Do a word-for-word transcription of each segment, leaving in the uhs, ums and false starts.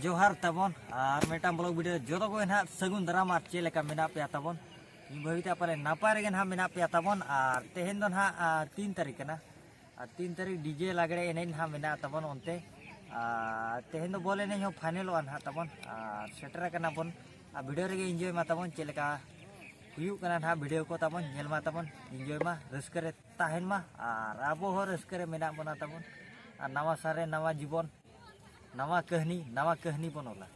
ᱡᱚᱦᱟᱨ ᱛᱟᱵᱚᱱ ᱟᱨ ᱢᱤᱫᱴᱟᱝ ᱵᱞᱚᱜ ᱵᱷᱤᱰᱤᱭᱳ ᱡᱚᱛᱚ ᱠᱚᱜᱮ ᱱᱟᱦᱟᱜ ᱥᱟᱹᱜᱩᱱ ᱫᱟᱨᱟᱢ ᱟᱨ ᱪᱮᱫ ᱞᱮᱠᱟ ᱢᱮᱱᱟᱜ ᱯᱮᱭᱟ ᱛᱟᱵᱚᱱ? ᱤᱧ ᱵᱷᱟᱹᱵᱤᱛᱮ ᱯᱟᱞᱮ ᱱᱟᱯᱟᱭ ᱨᱮᱜᱮ ᱱᱟᱦᱟᱜ ᱢᱮᱱᱟᱜ ᱯᱮᱭᱟ ᱛᱟᱵᱚᱱ᱾ ᱟᱨ ᱛᱮᱦᱮᱧ ᱫᱚ ᱱᱟᱦᱟᱜ ᱟᱨ ᱛᱤᱱ ᱛᱟᱹᱨᱤᱠᱷ ᱠᱟᱱᱟ, ᱟᱨ ᱛᱤᱱ ᱛᱟᱹᱨᱤᱠᱷ ᱰᱤᱡᱮ ᱞᱟᱜᱽᱲᱮ ᱮᱱᱮᱡ ᱱᱟᱦᱟᱜ ᱢᱮᱱᱟᱜᱼᱟ ᱛᱟᱵᱚᱱ ᱚᱱᱛᱮ᱾ ᱟᱨ ᱛᱮᱦᱮᱧ ᱫᱚ ᱵᱚᱞ ᱮᱱᱮᱡ ᱦᱚᱸ ᱯᱷᱟᱭᱱᱮᱞᱚᱜᱼᱟ ᱱᱟᱦᱟᱜ ᱛᱟᱵᱚᱱ᱾ ᱟᱨ ᱥᱮᱴᱮᱨ ᱟᱠᱟᱱᱟ ᱵᱚᱱ᱾ ᱟᱨ ᱵᱷᱤᱰᱤᱭᱳ ᱨᱮᱜᱮ ᱤᱱᱡᱚᱭ ᱢᱟ ᱛᱟᱵᱚᱱ, ᱪᱮᱫ ᱞᱮᱠᱟ ᱦᱩᱭᱩᱜ ᱠᱟᱱᱟ ᱱᱟᱦᱟᱜ ᱵᱷᱤᱰᱤᱭᱳ ᱠᱚ ᱛᱟᱵᱚᱱ, ᱧᱮᱞ ᱢᱟ ᱛᱟᱵᱚᱱ, ᱤᱱᱡᱚᱭ ᱢᱟ, ᱨᱟᱹᱥᱠᱟᱹ ᱨᱮ ᱛᱟᱦᱮᱱ ᱢᱟ᱾ ᱟᱨ ᱟᱵᱚ ᱦᱚᱸ ᱨᱟᱹᱥᱠᱟᱹ ᱨᱮ ᱢᱮᱱᱟᱜ ᱵᱚᱱᱟ ᱛᱟᱵᱚᱱ᱾ ᱟᱨ ᱱᱟᱣᱟ ᱥᱟᱞ ᱨᱮ ᱱᱟᱣᱟ ᱡᱤᱵᱚᱱ, ᱱᱟᱣᱟ ᱠᱟᱹᱦᱱᱤ, ᱱᱟᱣᱟ ᱠᱟᱹᱦᱱᱤ ᱵᱚᱱ ᱚᱞᱟ᱾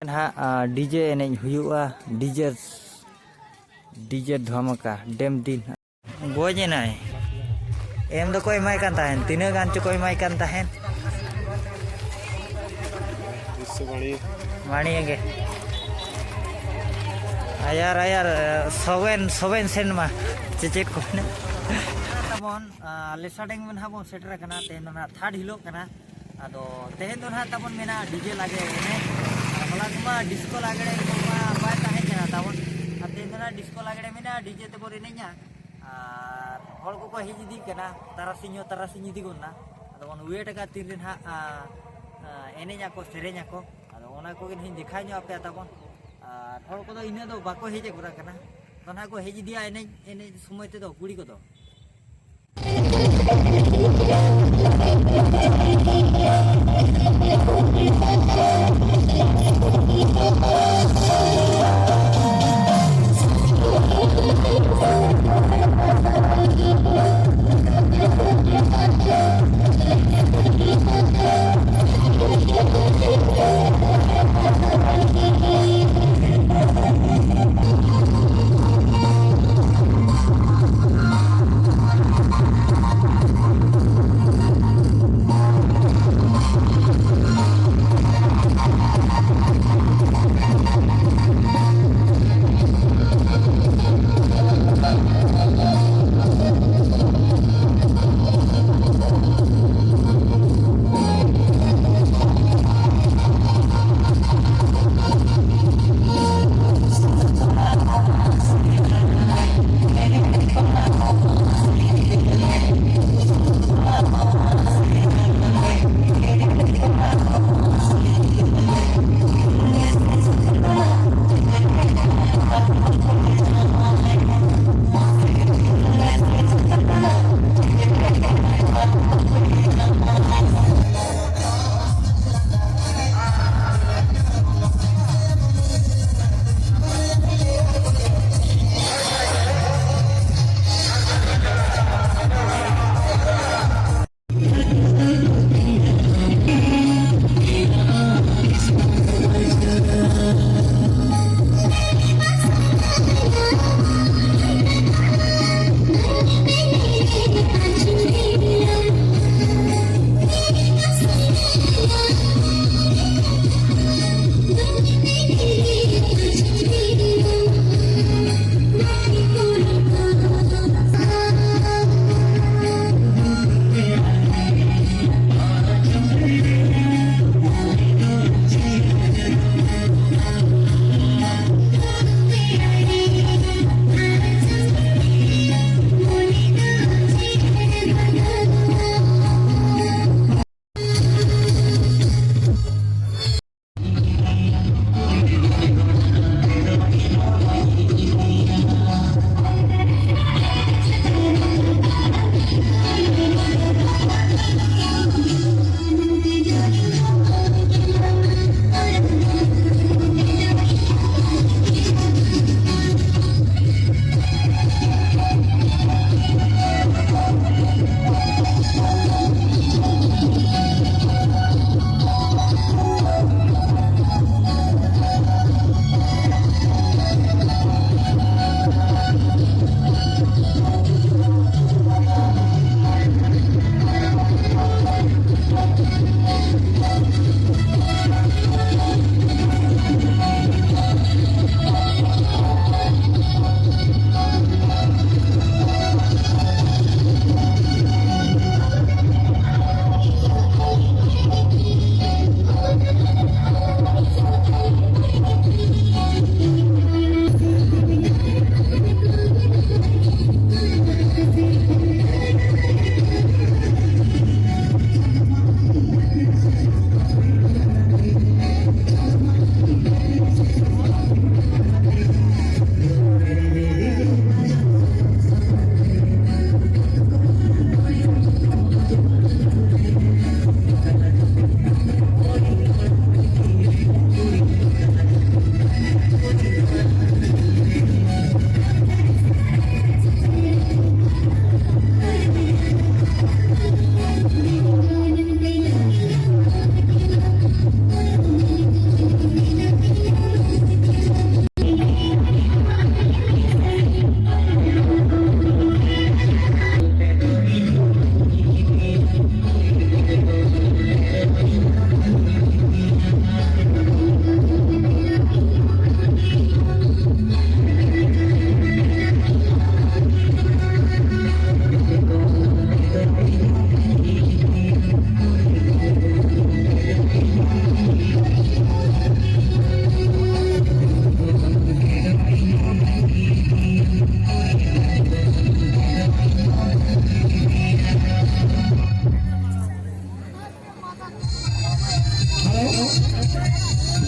ᱱᱟᱦᱟᱜ ᱰᱤᱡᱮ ᱮᱱᱮᱡ ᱦᱩᱭᱩᱜᱼᱟ᱾ ᱰᱤᱡᱮ, ᱰᱤᱡᱮ ᱫᱷᱟᱢᱟᱠᱟ ᱰᱮᱢ ᱫᱤᱱ᱾ ᱜᱚᱡ ᱮᱱᱟᱭ᱾ ᱮᱢ ᱫᱚᱠᱚ ᱮᱢᱟᱭ ᱠᱟᱱ ᱛᱟᱦᱮᱸᱱ, ᱛᱤᱱᱟᱹᱜ ᱜᱟᱱ ᱪᱚᱠᱚ ᱮᱢᱟᱭ ᱠᱟᱱ ᱛᱟᱦᱮᱸᱱ᱾ ᱵᱤᱥᱥᱚ ᱵᱟᱹᱲᱤ᱾ ᱢᱟᱱᱤᱭᱟ ᱜᱮ᱾ ᱟᱭᱟᱨ, ᱟᱭᱟᱨ, ᱥᱚᱵᱮᱱ, ᱥᱚᱵᱮᱱ ᱥᱮᱱᱢᱟ᱾ ᱪᱮ ᱪᱮᱫ ᱠᱚ ᱢᱮᱱᱟ? ᱛᱟᱵᱚᱱ, ᱟᱸ, ᱞᱮᱥᱟ ᱰᱮᱝ ᱢᱟ ᱱᱟᱦᱟᱜ ᱵᱚᱱ ᱥᱮᱴᱮᱨ ᱟᱠᱟᱱᱟ᱾ ᱛᱮᱦᱮᱧ ᱫᱚ ᱱᱟᱦᱟᱜ ᱛᱷᱟᱨᱰ ᱦᱤᱞᱳᱜ ᱠᱟᱱᱟ᱾ ᱟᱫᱚ ᱛᱮᱦᱮᱧ ᱫᱚ ᱱᱟᱦᱟᱜ ᱛᱟᱵᱚᱱ ᱢᱮᱱᱟᱜᱼᱟ ᱰᱤᱡᱮ ᱞᱟᱜᱽᱲᱮ ᱮᱱᱮᱡ᱾ ᱟᱨ ᱦᱚᱞᱟ ᱠᱚᱢᱟ ᱰᱤᱥᱠᱳ ᱞᱟᱜᱽᱲᱮ ᱠᱚᱢᱟ ᱵᱟᱭ ᱛᱟᱦᱮᱸ ᱠᱟᱱᱟ ᱛᱟᱵᱚᱱ᱾ ᱟᱨ ᱛᱮᱦᱮᱧ ᱫᱚ ᱱᱟᱦᱟᱜ ᱰᱤᱥᱠᱳ ᱞᱟᱜᱽᱲᱮ ᱢᱮᱱᱟᱜᱼᱟ, ᱰᱤᱡᱮ ᱛᱮᱵᱚᱱ ᱮᱱᱮᱡᱟ᱾ ᱟᱨ ᱦᱚᱲ ᱠᱚᱠᱚ ᱦᱮᱡ ᱤᱫᱤᱜ ᱠᱟᱱᱟ, ᱛᱟᱨᱟᱥᱤᱧ ᱦᱚᱸ ᱛᱟᱨᱟᱥᱤᱧ ᱤᱫᱤ ᱜᱚᱫ ᱱᱟ᱾ ᱟᱫᱚ ᱵᱚᱱ ᱣᱮᱴ ᱟᱠᱟᱫ ᱛᱤᱱ ᱨᱮ ᱱᱟᱦᱟᱜ, ᱟ, ᱟ, ᱮᱱᱮᱡ ᱟᱠᱚ, ᱥᱮᱨᱮᱧ ᱟᱠᱚ᱾ ᱟᱫᱚ ᱚᱱᱟ ᱠᱚᱜᱮ ᱱᱟᱦᱟᱜ ᱤᱧ ᱫᱮᱠᱷᱟᱣ ᱧᱚᱜ ᱟᱯᱮᱭᱟ ᱛᱟᱵᱚᱱ᱾ ᱟᱨ ᱦᱚᱲ ᱠᱚᱫᱚ ᱤᱱᱟᱹᱜ ᱫᱚ ᱵᱟᱠᱚ ᱦᱮᱡ ᱜᱚᱫ ᱟᱠᱟᱱᱟ᱾ ᱟᱫᱚ ᱱᱟᱦᱟᱜ ᱠᱚ ᱦᱮᱡ ᱤᱫᱤᱜᱼᱟ ᱮᱱᱮᱡ, ᱮᱱᱮᱡ ᱥᱚᱢᱚᱭ ᱛᱮᱫᱚ ᱠᱩᱲᱤ ᱠᱚᱫᱚ᱾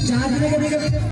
ᱪᱟᱨᱡᱽ ᱨᱮ ᱠᱟᱹᱴᱤᱡ ᱠᱟᱛᱮ